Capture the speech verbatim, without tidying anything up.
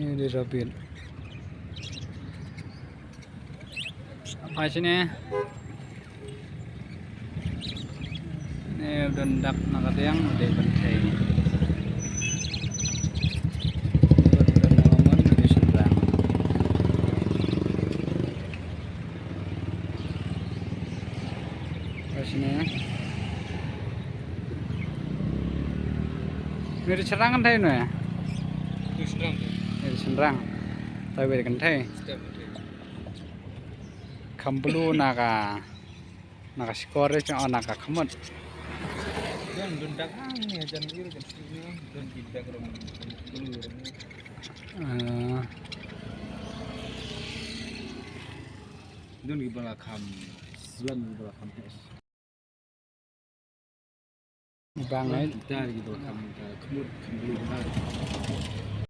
Ni dei rabbit. Phai shane. Ne u don dak na ka diang, u dei kynthei. U don na ka mon, u dei shynrang. Phai shane. Mir shynrang kynthei ne? Mir shynrang. Mir shynrang. Tang mir kynthei. Step kynthei. Kham blue na ka, na ka shkor re, o na ka khmut. Don, don dak ang ne, jan ir kan sini, don ki dak rong blue rong. Ah. Don ki ba la kham slem, ki ba la kham hes. Bang ai. Kita ki ba la kham, eh, khmut, kham blue ba.